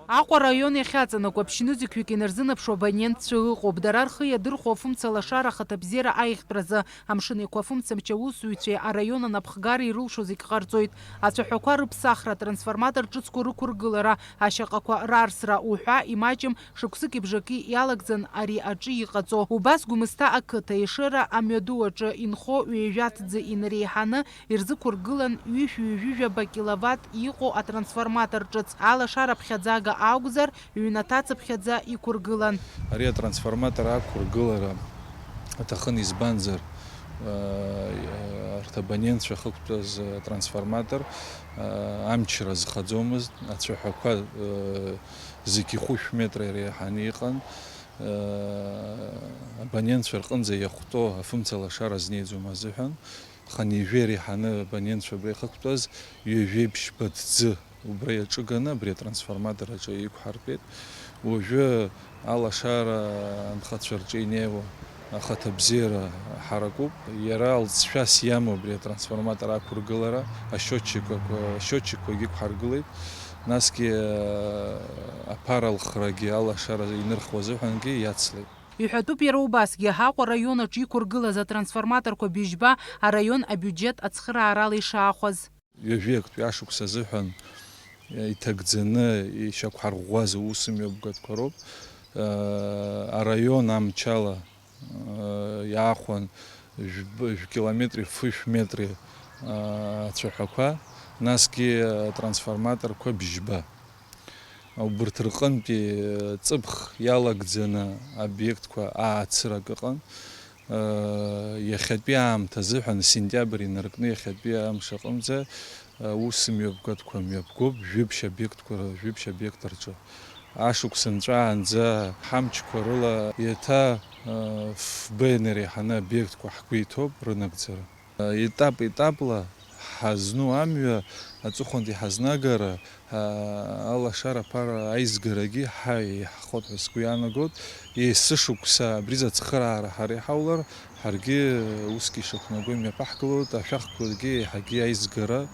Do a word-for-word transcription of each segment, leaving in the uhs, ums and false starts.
Аҟәа араион иахьаҵанакуа ԥшьнызқьҩык инарзынаԥшуа абонентцәа ыҟоуп. Дара рхы иадырхәо афымца лашара ахаҭабзиара аиӷьтәразы. Амшын еиқәа афымцамч аусзуҩцәеи араион анапхгареи ирылшо зегь ҟарҵоит. Ацәаҳәақәа рыԥсахра, атрансформатор ҿыцқәа рықәыргылара, ашьаҟақәа рарсра уҳәа имаҷым, шықәсыки бжаки иалагӡан ари аҿы иҟаҵо. Убас Гәымсҭа ақыҭа Ешыра амҩаду аҿы инхо ҩажәа ҭӡы инареиҳаны ирзықәыргылан ҩышә-ҩажәижәаба киловатт иҟоу атрансформатор ҿыц алашара ԥхьаӡага акәзар, ҩнаҭацыԥхьаӡа иқәыргылан. Ари атрансформатор ақәыргылара аҭахын, избанзар, э, арҭ абонентцәа ахықәтәаз атрансформатор, э, амчра зхаӡомызт, ацәаҳәақәа, э, зегьы хәышә метра иреиҳаны иҟан. Э, абонентцәа рҟынӡа иахәҭоу афымца лашара знеиӡом азыҳәан, хынҩажәа иреиҳаны абонентцәа абра ихықәтәаз ҩажәеиԥшьба ҭӡы убра иаҿыганы абри атрансформатор аҿы иқәҳартәеит. Уажәы алашара анхацәа рҿы инеиуа ахаҭабзиара ҳаракуп. Иара алҵшәас иамоу абри атрансформатор ақәыргылара, ашьотчикқәа, ашьотчикқәагьы ықәҳаргылеит. Насгьы аԥара алхрагьы алашара инырхуа азыҳәангьы иацлеит. Иҳәатәуп иара убасгьы, Аҟәа араион аҿы иқәыргылаз атрансформаторқәа быжьба араион абиуџьет ацхыраарала ишаахәаз. Ҩажәи актәи ашықәс азыҳәан иҭагӡаны ишьақәҳарӷәӷәаз аусмҩаԥгатәқәа роуп. Араион амчала иаахәан жәкилометри фышә метри ацәаҳәақәа, насгьы атрансформаторқәа бжьба. Убырҭ рҟынтәи ҵыԥх иалагӡаны обиектқәа аацырак ыҟан. Иахьатәи аамҭа азыҳәан, сентиабр инаркны иахьатәи амш аҟынӡа, аусмҩаԥгатәқәа мҩаԥгоуп жәиԥшь обиектқәа, жәиԥшь обиект рҿы. Ашықәс нҵәаанӡа ҳамчқәа рыла еиҭа фба инареиҳаны обиектқәа ҳгәы иҭоуп рынагӡара. Етап-етапла ҳазну амҩа аҵыхәантәи ҳазнагара, алашара аԥара аизгарагьы ҳа еиҳахоит ҳәа сгәы иаанагоит. Есышықәса абри зыцхыраара ҳара иҳаулар, ҳаргьы усгьы ишақәнаго имҩаԥаҳкылоит, ашәахқәагьы еиҳагьы аизгара,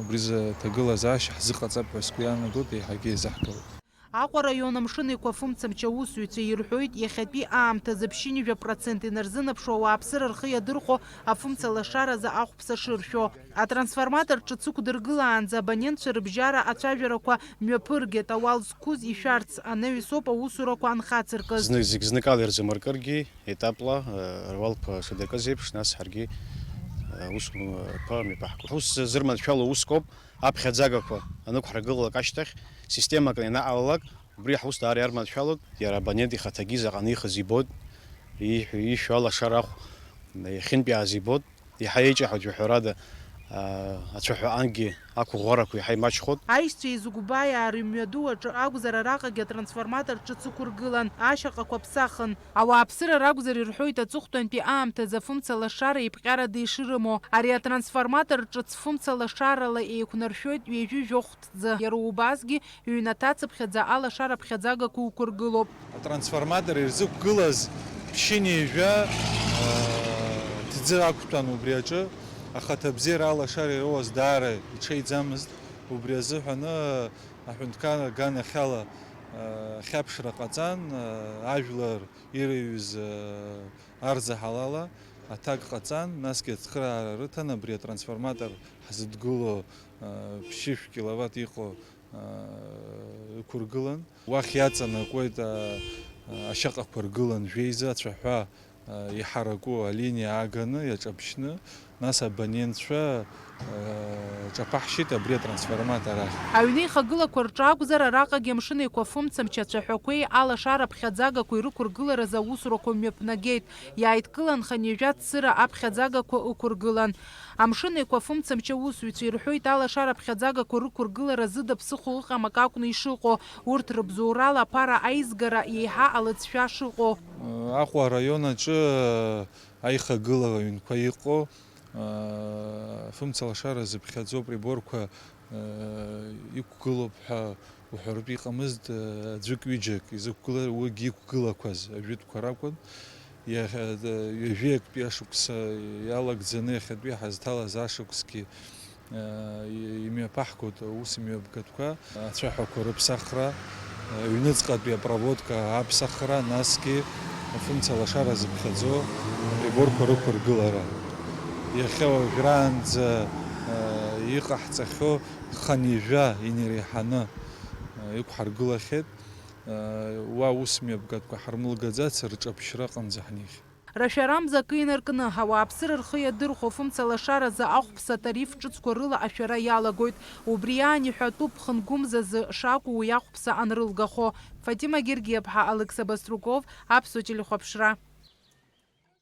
убри зы ҭагылазаашьа ҳзыҟаҵап ҳәа сгәы иаанагоит, еиҳагьы еизаҳгалоит. Аҟәа араион амшын еиқәа афымцамч аусзуҩцәа ирҳәоит, иахьатәи аамҭазы ԥшьынҩажәа процент инарзынаԥшуа ауааԥсыра рхы иадырхәо афымца лашаразы ахәԥса шыршәо. Атрансформатор ҿыц ықәдыргылаанӡа абонентцәа рыбжьара ацәажәарақәа мҩаԥыргеит, ауал зқәыз ишәарц анаҩс ауп аусурақәа анхацыркыз. Зны-, зегь зныкала ирзамыркыргьы, етапла, э, руалқәа шадыркыз еиԥш, нас ҳаргьы, э, аусқәа мҩаԥаҳго. Ҳус зырманшәало усқәоуп. Аԥхьаӡагақәа анықәҳаргылалак ашьҭахь, системак анаҟалалак, убри ҳус даара иарманшәалоит. Иара абонент ихаҭагьы заҟа анихыз ибоит, ииҳәо, иишәо алашара ахә иахьынтәааз ибоит, иаҳа еиҷаҳауеит, жәаҳәарада, аа, ацәаҳәа ангьы ақәыӷәӷәарақәа иаҳа имаҷхоит. Аишьцәа еизыгәбааиаа рымҩаду аҿы акәзар, араҟагьы атрансформатор ҿыц ықәыргылан, ашьаҟақәа ԥсахын. Ауааԥсыра ракәзар ирҳәоит, аҵыхәтәантәи аамҭазы афымца лашара еиԥҟьарада ишрымоу. Ари атрансформатор ҿыц фымца лашарала еиқәнаршәоит ҩажәи жәохә ҭӡы. Иара убасгьы ҩнаҭацыԥхьаӡа алашара ԥхьаӡагақәа уқәыргылоуп. Атрансформатор ирзықәгылаз ԥшьынҩажәа, э, ҭӡы ақәтәан убри аҿы. Ахаҭабзиара алашара ироуаз даара иҽеиӡамызт. Убри азыҳәаны аҳәынҭқарра аганахьала, э, хьаԥшра ҟаҵан, э, ажәлар ирыҩыз, э, арзаҳалала аҭак ҟаҵан, насгьы ацхыраара рыҭан абри атрансформатор ҳзыдгыло, э, ԥшьышә киловатт иҟоу, э, ықәыргылан. Уахь иаҵанакуеит, э, э, ашьаҟақәа ргылан жәеиза ацәаҳәа, э, иҳараку алиниа ааганы, иаҿаԥшьны. Нас абонентцәа, э, ҿаԥаҳшьеит абри атрансформатор ахь. Аҩны ихагылақәа рҿы акәзар, араҟагьы амшын еиқәа афымцамч ацәаҳәақәеи алашара ԥхьаӡагақәеи рықәыргыларазы аусурақәа мҩаԥнагеит. Иааидкылан хынҩажәа цыра аԥхьаӡагақәа ықәыргылан. Амшын еиқәа афымцамч аусзуҩцәа ирҳәоит, алашара ԥхьаӡагақәа рықәыргылара зыда ԥсыхәа ыҟам акы акәны ишыҟоу, урҭ рыбзоурала аԥара аизгара еиҳа алыҵшәа шыҟоу. Аҟәа араион аҿы, э, аихагыла аҩнқәа иҟоу, афымцалашара зыԥхьаӡоу априборқәа, э, иқәгылоуп ҳәа уҳәаратәы иҟамызт, э, аӡәык-ҩыџьак изықәгыла-, уигьы иқәгылақәаз ажәытәқәа ракәын. Иахьа, э, ҩажәи актәи ашықәса иалагӡаны иахьатәи ҳазҭалаз ашықәсгьы, Имҩаԥаҳгоит аусмҩаԥгатәқәа, ацәаҳәақәа рыԥсахра, аҩныҵҟатәи апроводка аԥсахра, насгьы афымца лашара зыԥхьаӡо априборқәа рықәыргылара. Иахьа уажәраанӡа иҟаҳҵахьоу хынҩажәа инеиреиҳаны иқәҳаргылахьеит. Уа усмҩаԥгатәқәа ҳармылгаӡац, рҿаԥшьра аҟынӡа ҳнеихьеит. Рашәарамза акы инаркны, ауааԥсыра рхы иадырхәо фымца лашаразы ахәԥса атариф ҿыцқәа рыла ашәара иалагоит. Убри аан иҳәатәуп ԥхынгәымзазы шакәу уи ахәԥса анрылгахо. Фатима Гергиаԥҳа, Алықьса Баструков, Аԥсуа телехәаԥшра.